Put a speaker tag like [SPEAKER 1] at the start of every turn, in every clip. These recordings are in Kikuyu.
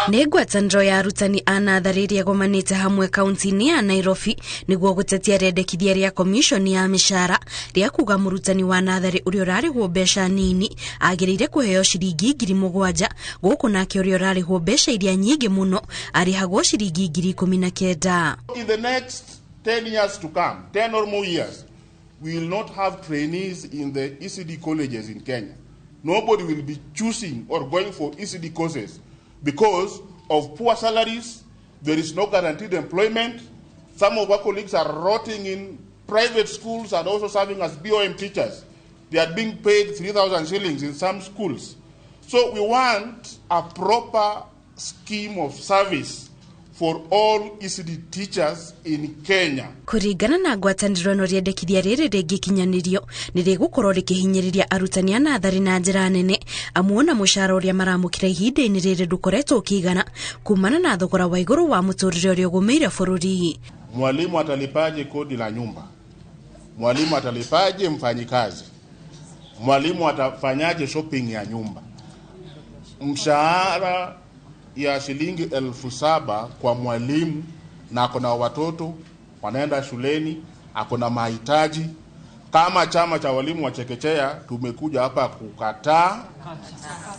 [SPEAKER 1] Nĩ ngwatanĩro ya arutani a natharĩ ĩrĩa ĩgomanĩte hamwe kaunti-inĩ ya Nairobi nĩguo gũtetia rĩendekithia rĩa komishoni ya mĩcara rĩa kuga mũrutani wa natharĩ ũrĩa ũrarĩhwo mbeca nini agĩrĩire kũheo ciringi 7,000, gũkũ nake ũrĩa ũrarĩhwo mbeca iria nyingĩ mũno arĩhagwo ciringi 19,000.
[SPEAKER 2] In the next 10 years to come, 10 or more years, we will not have trainees in the ECD colleges in Kenya. Nobody will be choosing or going for ECD courses because of poor salaries. There is no guaranteed employment. Some of our colleagues are rotting in private schools and also serving as BOM teachers. They are being paid 3,000 shillings in some schools. So we want a proper scheme of service for all ECD teachers in Kenya.
[SPEAKER 1] Kũringana na ngwatanĩro ĩno, rĩendekithia rĩrĩ rĩngĩkinyanĩrio nĩ rĩgũkorwo rĩkĩhinyĩrĩria arutani a natharĩ na njĩra nene, amu ona mũcara ũrĩa maramũkĩra ihinda-inĩ rĩrĩ ndũkoretwo ũkĩigana kumana na thogora wa igũrũ wa mũtũrĩre ũrĩa ũgũmĩire bũrũri.
[SPEAKER 2] Mwalimu atalipaje kodi la nyumba? Mwalimu atalipaje mfanyikazi? Mwalimu atafanyaje shopping ya nyumba? Mshahara ya shilingi 7,000 kwa mwalimu na ako na watoto wanaenda shuleni, ako na mahitaji. Kama chama cha walimu wa chekechea tumekuja hapa kukataa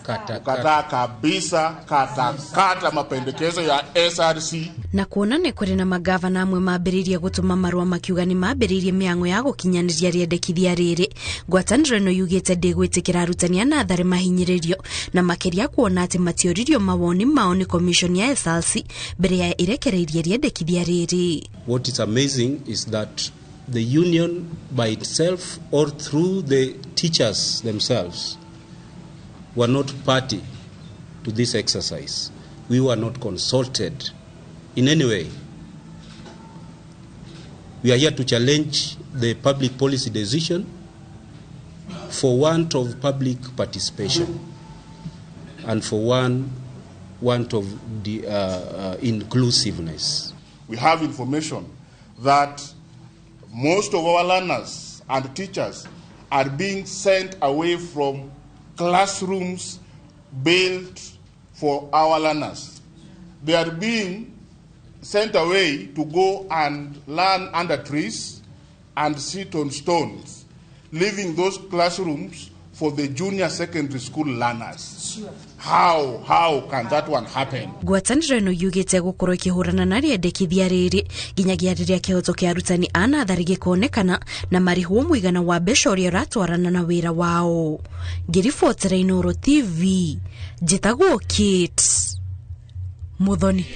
[SPEAKER 2] kukataa kabisa katakata mapendekezo ya SRC.
[SPEAKER 1] Na kuona nĩ kũrĩ na magavana amwe mambĩrĩirie gũtũma marũa makiuga nĩ mambĩrĩirie mĩang'o ya gũkinyanĩria rĩendekithia rĩrĩ, ngwatanĩro ĩno yugĩte ndĩgwĩtĩkĩra arutani a natharĩ mahinyĩrĩrio, na makĩria kuona atĩ matioririo mawoni mao nĩ commission ya SRC mbere ya ĩrekereirie rĩendekithia rĩrĩ.
[SPEAKER 3] What is amazing is that the union by itself or through the teachers themselves were not party to this exercise. We were not consulted in any way. We are here to challenge the public policy decision for want of public participation and for one want of the inclusiveness.
[SPEAKER 2] We have information that most of our learners and teachers are being sent away from classrooms built for our learners. They are being sent away to go and learn under trees and sit on stones, leaving those classrooms for the junior secondary school learners. How can that one happen?
[SPEAKER 1] Ngwatanĩro ĩno yugĩte gũkorwo ĩkĩhũrana na rĩendekithia rĩrĩ nginyagia rĩrĩa kĩhoto kĩa arutani a natharĩ gĩkonekana na marĩhwo mũigana wa mbeca ũrĩa ũratwarana na wĩra wao. Ngĩribotera Inooro TV, njĩtagwo Kate Muthoni.